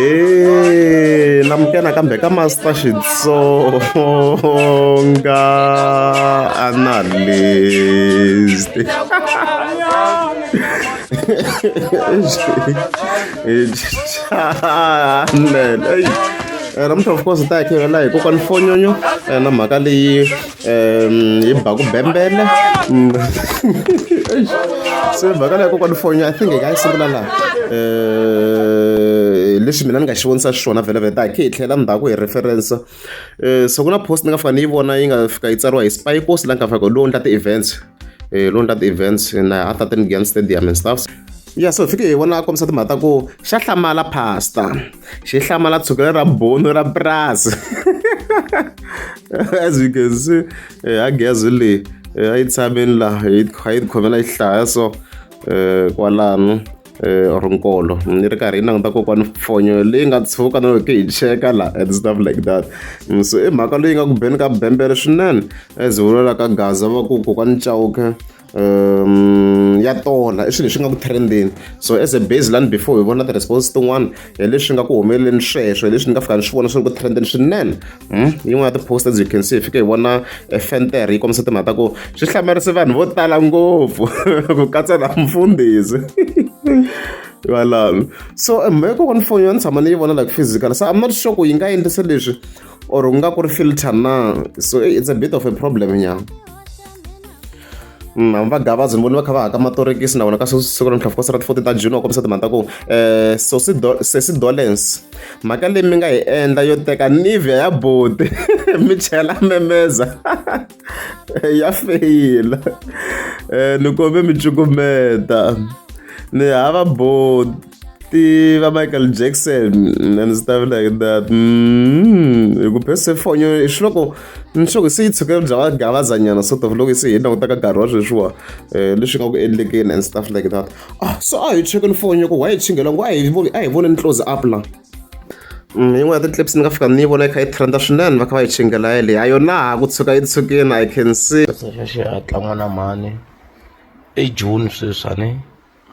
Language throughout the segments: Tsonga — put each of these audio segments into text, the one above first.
Ahee namukela kambe ka Master Xitsonga Analyst channel namuntlha of course ta hi khevela hi kokwani fonyonyo na mhaka leyi yi ba ku bembele se mhaka leyi kokwani fonyo I think hi nga yi sungula laha leswi mina ni nga xi vonisa xiswona vhele vhele ta hi khe hi tlhela ndzhaku hi reference so ku na post ni nga fika ni yi vona yi nga fika yi tsariwa hi Spikos la nga fika lowu endla ti-events lowu endla ti-events na a Tateni Giyani Stadium and stuff ya so hi fike hi vona a kombisa timhaka ta ku xa hlamala pastor xi hlamala tshukela ra bonu ra purasi as you can see a gezi leyi a yi tshameni laha yi kha yi tikhomela yi hlaya so kwalano or nkolo ni ri karhi yi languta kokwani fonyo leyi nga tshuka na loko hi cheka la and stuff like that so i mhaka leyi nga ku beni ka bembele swinene as vulela ka gaza va ku kokwani Chauke ya tola i swilo leswi nga ku trendeni so as a base lani before hi vona ti-response tin'wana hi leswi nga ku humeleleni sweswo hi leswi ni nga fika ni swi vona swi ri ku trendeni swinene yin'wana ya ti-post as you can see hi fike hi vona fentere yi kombisa timhaka ta ku swi hlamarise vanhu vo tala ngopfu ku katsa na mfundhisi valami so mhaka kokwani foni ni tshama ni yi vona like physical so I'm not sure ku yi nga endlisa leswi or ku nga ku ri filter na so it's a bit of a problem nyana hambi va gavaza ni vone va kha va haka matorekisi na vona ka siku ra of course ra ti-14 ta June wa kombisa timhaka ta ku sesi Dolens mhaka leyi mi nga yi endla yo teka Nivea ya boti mi chela memeza ya feyila ni kombe mi cukumeta ni hava boti va Michael Jackson and stuff like that hi ku phese fonyo swi loko ni sure se yi tshuke bya va gavazanyana sort of loko se hi languta ka nkarhi wa sweswiwa leswi nga ku endlekeni and stuff like that ah so a hi chekeni fonyo ku why hi chingela ngo a hi voni a hi voneni close up la yin'wana ya ti-clips ni nga fika ni yi vona yi kha yi trenda swinene va kha va yi chingela yeleyo a yona ha ku tshuka yi tshukini I can see xa xihatla n'wana mhani i June sweswi a ni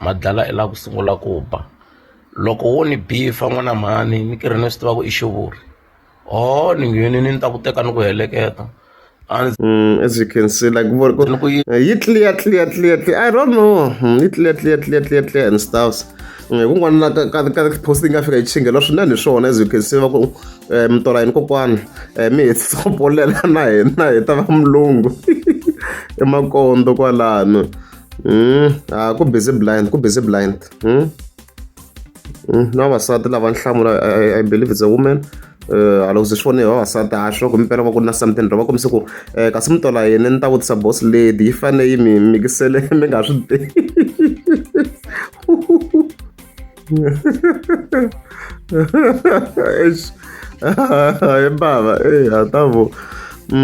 madlala i lava ku sungula ku ba loko wo ni bifa n'wana mhani ni karhi ni swi tiva ku i xivuri ho ni ngheni ni ta ku teka ni ku heleketa As you can see like yi clear clear clear clear I don't know yi clear clear clear clear clear and stuffs hi kun'wana na ka ka post yi nga fika yi chingela swinene hi swona as you can see va ku mi tola yini kokwani mi hi tsopolela na hina hi ta va mulungu i makondo kwalano a ku busy blind ku busy blind na vavasati lava nhlamulo I believe it's a woman a loko se swi vone hi vavasati a swi ku mpela va ku na something va kombise ku kasi mi tola yini ni ta vutisa boss lady yi fanele yi mi mikisele mi nga swi tivi hi bava e ha ta vo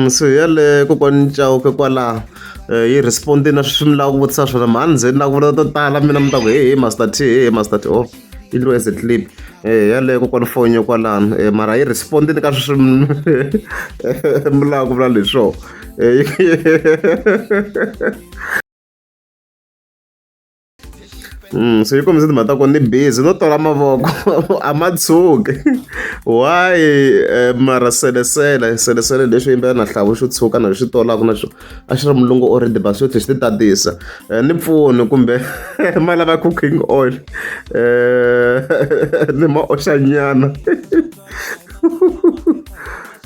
so yaleyo kokwani Chauke kwalaho yi respond-ile na sweswi mi lava ku vutisa swona mhani ndzeni na ku vula to tala mina mi ta ku hehe Master T hehe Master T oh yi endliwe as a clip yaleyo kokwani fonyo kwalano mara yi respond-ile ka sweswi mi lava ku vula leswo So yi kombisa timhaka ta ku ni busy no tola mavoko a ma tshuki why mara selesele selesele lexo yimbelela na hlavu xo tshuka na lexi tolaka na xo a xi ri mulungu already but xo tlhe xi ti tatisa ni pfuni kumbe ma lava cooking oil ni ma oxanyana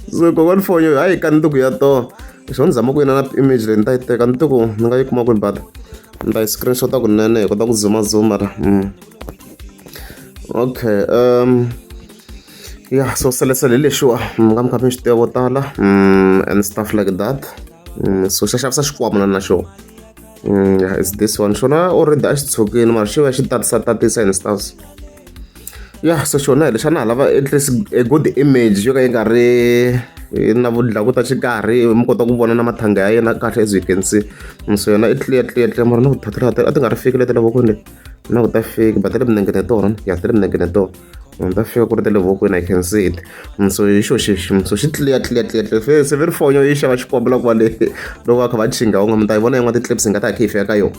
so kokwani fonyo hayi ka ni ti ku ya tona xo ni zama ku yina na image leyi ni ta yi teka ni ti ku ni nga yi kuma kwini but ni ta yi screenshot-a kunene hi kota ku zoom zoom mara okay ya so selesele hi lexiwa mi nga mi kha mi swi tiva vo tala and stuff like that so xa xavisa xikwama na na xona yeah it's this one xona already a xi tshukile mara xi va xi tatisa tatisa and stuff ya so xona hi lexi a na ha lava at least a good image yo ka yi nga ri na vudlakuta xikarhi mi kota ku vona na mathanga ya yena kahle as you can see so yona i clear clear clear mara na ku a ti nga ri fiki leti le vokweni leti na ku ta fiki but ta le minengeni hi tona ya ta le minengeni hi tona ta fika ku ri ta le vokweni I can see it so hi xo xexi so xi clear clear clear clear se ve ri fonyo yi xava xikwembu la kwale loko va kha va chinga un'we mi ta yi vona yin'wana ti-clips hi nga ta hi kha hi fika ka yona.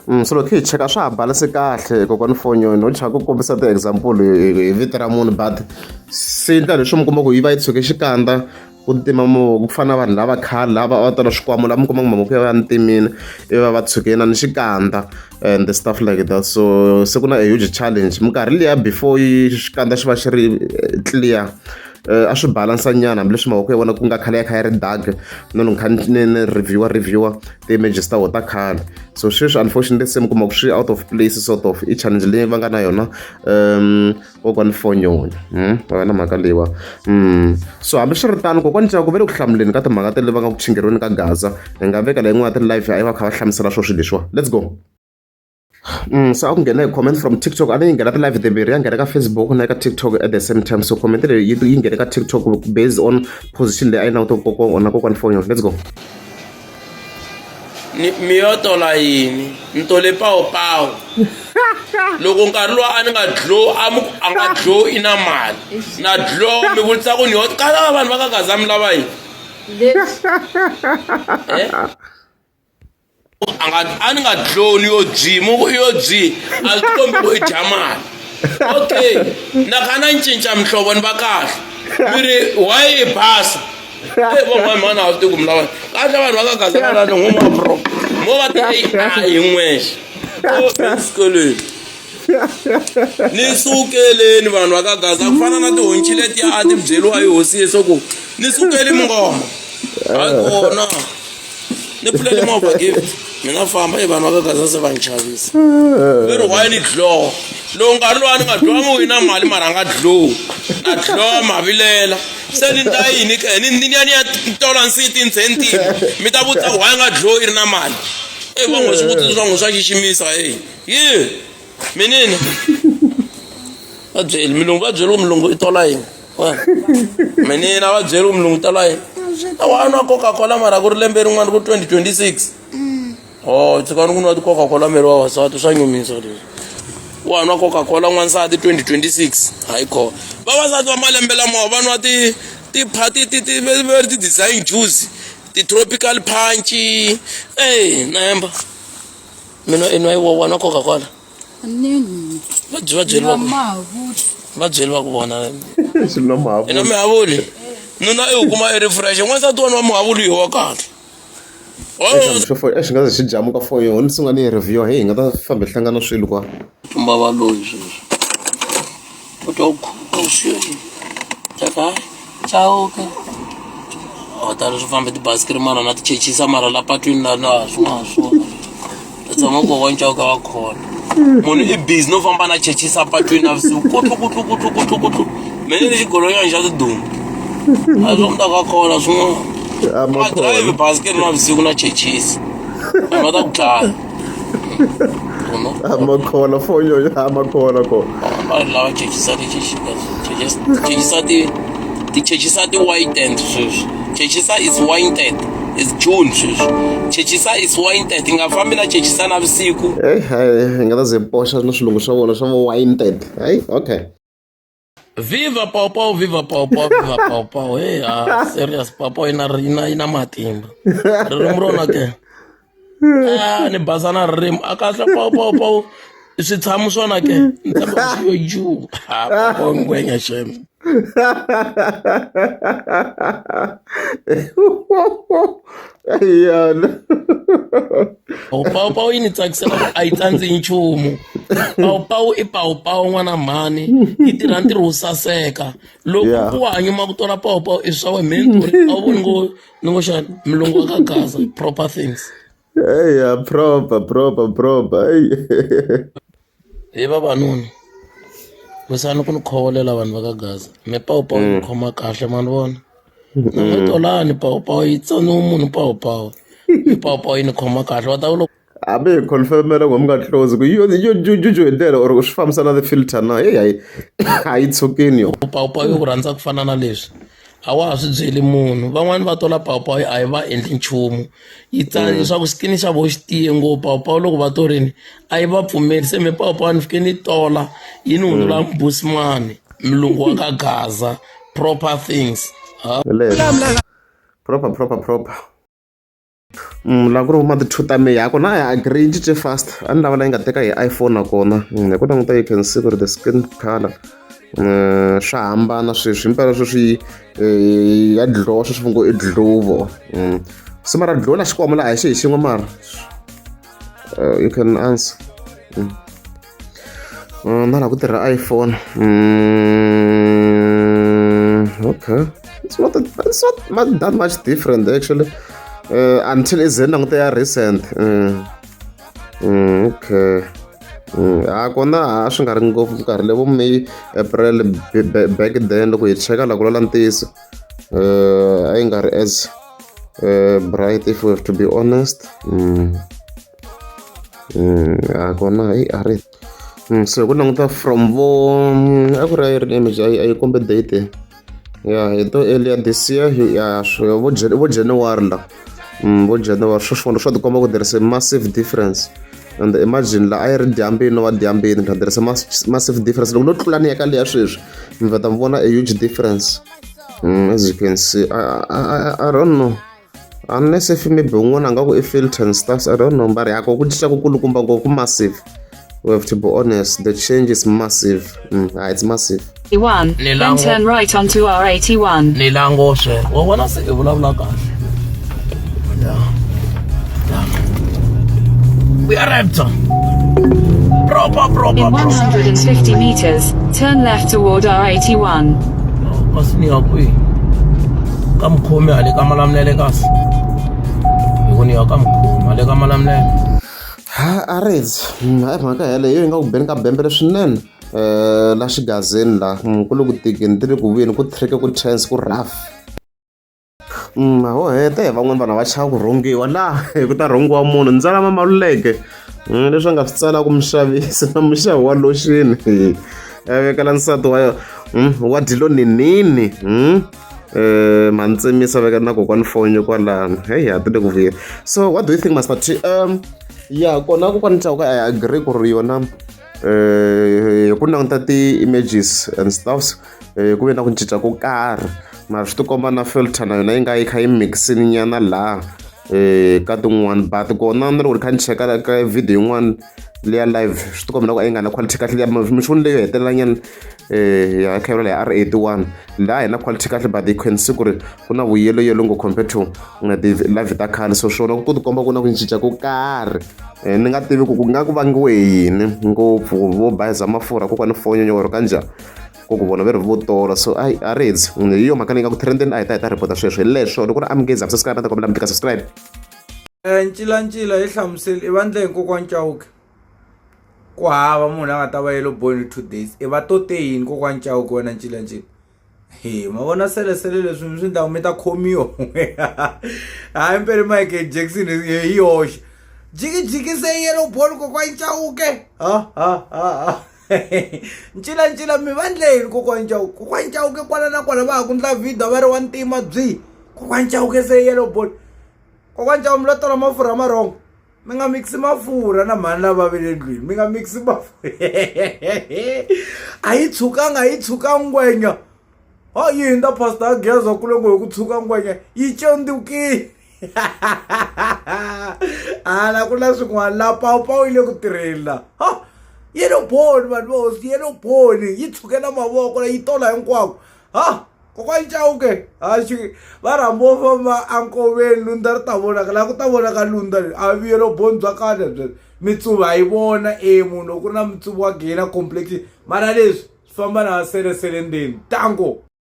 So loko hi cheka swa ha balance kahle kokwani Fonyoni no chava ku kombisa ti-example hi vito ra munhu but se ndlela leswi mi kuma ku yi va yi tshuke xikandza ku tima ku fana na vanhu lava khale lava va tala swikwama lava mi kuma ku mavoko ya va ya ntimini ivi va va tshuke na ni xikandza and the stuff like that. So se ku na a huge challenge minkarhi liya before yi xikandza xi va xi ri clear, a swi balansa nyana hambileswi mavoko ya vona ku nga khale ya kha ya ri dark no ni kha ni reviewer ti-images ta vona ta khale. So sweswi unfortunately se mi kuma ku swi out of place, sort of i challenge leyi va nga na yona kokwani Fonyoni. Va na mhaka leyiwa. So hambiswiritano kokwani Chauke va le ku hlamuleni ka timhaka tele va nga ku chingeriweni ka Gaza. Hi nga veka leyi yin'wana ya ti-live a yi va kha va hlamusela swo swilo leswiwa. Let's go. So a ku nghena hi comment from TikTok, a ni yi nghena ti-live timbirhi, ya nghena ka Facebook na ka TikTok at the same time. So comment leyi yi nghene ka TikTok based on position leyi a yi languta na kokwani Fonyoni. Let's go. Ni mi yo tola yini ni tole pawupawu loko nkarhi lowu a ni nga dlo a mi a nga dlo i na mali na dlo mi vutisa ku ni yo kala vanhu va ka Gaza mi lava yini eh a nga a ni nga dlo ni yo byi mu ku i yo byi a swi kombi ku i dya mali okay na kha na cinca mihlovo ni va kahle mi ri why i basa e van'wana mhani a swi tivi ku mi lava kahle vanhu va ka Gaza va lani n'we mapro mo va ti AI hi n'wexe o exikolweni ni sukeleni vanhu va ka Gaza ku fana na tihonci letiya a ti byeriwa hi hosi Yesu ku ni sukeli mungoma hayi kona ni pfulele movha gift mina famba i vanhu va ka Gaza se va ni chavisa ve ri why ni dlowa loko nkarhi lowu a ni nga dlowa mi wina mali mara a nga dlowi na dlowa ma vilela se ni ndla yini ke ni ni ya ni ya tola nsiti ntsentini mi ta vutisa ku why nga dlowi i ri na mali e van'we swivutiso swa n'we swa xiximisa e yi minini va byeli milungu va byeli ku mulungu i tola yini minina va byeli ku mulungu i tola yini a wa nwa Coca-Cola mara ku ri lembe rin'wana ku 2026 o tshikani ku nwa ti-Coca-Cola miri wa vasati swa nyumisa leswi wa nwa Coca-Cola n'wansati 2026 hayi kona vavasati va malembe lamawa va nwa ti ti ti ti ti ti-design juice ti-tropical punch e na hemba mina i nwa wa nwa Coca-Cola va byi va byeli va va byeli va ku vona i nwa mihavuli nuna i u kuma i ri fresh n'wansati wa nwa muhavuli hi wa kahle xi nga ze xi jamuka for yona ni sungula ni yi review hey hi nga ta famba hi hlangana swilo kwa tumba valoyi sweswi u twa ku swi teka Chauke o tala swi fambe tibasikiri mara na tichechisa mara la patwini la na swin'wana swona tshama kokwana Chauke wa khona munhu i busy no famba na chechisa patwini navusiku kutlu kutlu kutlu kutlu kutlu mene ni xigolonyana xa tidumbu a swo mi ta ka khona swin'wana a drive basikiri navusiku na chechisa vanhu va ta ku dlaya Amakhola fonyo amakhola ko. Va lava chechisa ti chechisa ti ti chechisa ti whitened sweswi. Chechisa is whitened. Is June sweswi. Chechisa is whitened. Nga fambi na chechisa na vusiku. Hey, hey, nga ta ze poxa na swilungu swa vona swa whitened. Hey, okay. Viva Pau Pau, viva Pau Pau, viva Pau Pau. Hey, ah, serious Pau Pau ina ina ina matimba. Ririmi rona ke. Ah, ni basa na ririmi. A kahle Pau Pau Pau. Switshamo swona ke. Ni tshemba ku yo ju. Ah, Pau Pau ngwenya shem. Yana. Pau Pau yi ni tsakisela ku a yi tsandzi nchumu. Pau Pau i Pau Pau n'wana mhani yi tirha ntirho wo saseka loko ku wa ha nyuma ku tola Pau Pau i swa wena mina ni ri a wu voni ngo ni ngo xana mulungu wa ka Gaza proper things. Eya proper proper proper. He vavanuna wisani ku ni khovolela vanhu va ka Gaza me Pau Pau yi khoma kahle ma ni vona ni nga tolani Pau Pau yi tsoniwe munhu Pau Pau Pau Pau yi ni khoma kahle wa ta ku loko Hambi hi confirm-ela ku mi nga close ku yo yo juju hi ndlela or swi fambisana na ti-filter na heyi hayi a yi tshukini yo. Pawupawu yo ku rhandza ku fana na leswi a wa ha swi byeli munhu van'wani va tola pawupawu a yi va endli nchumu yi tsani leswaku skin xa vo xi tiye ngopfu pawupawu loko va torini a yi va pfumeli se me pawupawu ni fike ni tola yi ni hundzula mbusimani mulungu wa ka Gaza proper things proper proper proper. La ku ri ma ti-two ta mehe ha kona a hi agree yi cince fast a ni lava leyi nga teka hi iPhone nakona hi ku languta you can see ku ri the skin color swa hambana sweswi himpela sweswi ya dlowa sweswi va ngo i dluvo se mara dlowo na xikwama la a hi xi hi xin'we mara you can answer na laha ku tirha iPhone okay it's not that much different actually until i ze ni languta ya recent okay ha kona a swi nga ri ngopfu nkarhi levo May April back then loko hi cheka la ku lwala ntiyiso a yi nga ri as bright if we have to be honest ha kona hi a ri so hi ku languta from vo a ku ri a yi ri image a yi kombe date ya hi to earlier this year ya vo vo January la vo January swo swa tikomba ku there is a massive difference and imagine la a yi ri dyambini no va dyambini there is a massive difference loko no tlula ni ya ka leya sweswi mi vheta mi vona a huge difference as you can see I don't know unless if maybe un'wana a nga ku i filter and stuff I don't know but yako ku cinca ku kulukumba ngopfu ku massive we have to be honest the change is massive it's massive 1, then turn right onto R81. Ni lango swe wa vona se i vulavula kahle yeah. Yeah. We are raptor proper proper In 150 meters, turn left toward R81. Kasi ni ya kwihi ka mukhomi hale ka Malamulele kasi hi ku ni ya ka mukhomi hale ka Malamulele ha a ridzi hayi mhaka yeleyo yi nga ku beni ka bembele swinene la xigazini la ku le ku tikeni ti le ku vuyeni ku trick ku tense ku rough ho heta hi van'wani vanhu va chava ku rhungiwa laha hi ku ta rhungiwa munhu ntsala ma Maluleke leswi a nga swi tsala ku muxavisi na muxavi wa loxini a vekela nsati wa wa dilo ninini Mantsemisa veka na kokwani Fonyo kwalano heyi ha ti le ku vuyeni so what do you think Master T ya kona kokwani Chauke I agree ku ri yona hi ku languta ti-images and stuffs ku ve na ku cinca ko karhi mara swi tikomba na filter na yona yi nga yi kha yi mixini nyana laha ka tin'wani but kona na loko ni kha ni cheka ka video yin'wana leya live swi tikomba na ku a yi nga na quality kahle liya mixini leyo hetelela nyana ya kha yi ya R81 laha hi na quality kahle but you can see ku ri ku na vuyelo yelo ngo compared to ti-live ta khale so swona ku tikomba ku na ku cinca ko karhi ni nga tivi ku ku nga ku vangiwe hi yini ngopfu vo bayiza mafurha kokwani Fonyo or kanjhani ku ku vona ve ri vo tola so a a ri hedzi hi yo mhaka leyi nga ku trendeni a hi ta hi ta report sweswo hi leswo loko ri amukezi subscribe ta kombela mi tika subscribe Ncilancila yi hlamuseli i va ndle hi kokwani Chauke ku hava munhu a nga ta va yellow bone 2 days i va tote yini kokwani Chauke wena ncilancila he ma vona selesele leswi mi swi ndlaku mi ta khomiwa hayi mpela Michael Jackson hi yoxe jikijiki se yellow bone kokwani Chauke ha ha ha ha ncilancila mi va ndle yini kokwani Chauke kokwani Chauke kwala na kwala va ha ku ndla video va ri wa ntima byi kokwani Chauke se yellow bone kokwani Chauke mi lo tola mafurha ma wrong mi nga mixi mafurha na mhani lava ve le ndlwini mi nga mixi mafurha a yi tshukanga yi tshuka ngwenya ha yi hindza pastor geza kule ngo hi ku tshuka ngwenya yi condzukile hala ku na swin'wana la pawupawu yi le ku tirheni la ha yellow bone vanhu va hosi yellow bone yi tshukela mavoko la yi tola hinkwako ha kokwani Chauke ha xi va rhamba vo famba enkoveni lundza ri ta vonaka laha ku ta vonaka lundza leri a vuyelo bone bya kahle byo mitsuva ha yi vona e munhu loko ku ri na mitsuva wa gain complexion mara leswi swi famba na selesele ndzeni tango.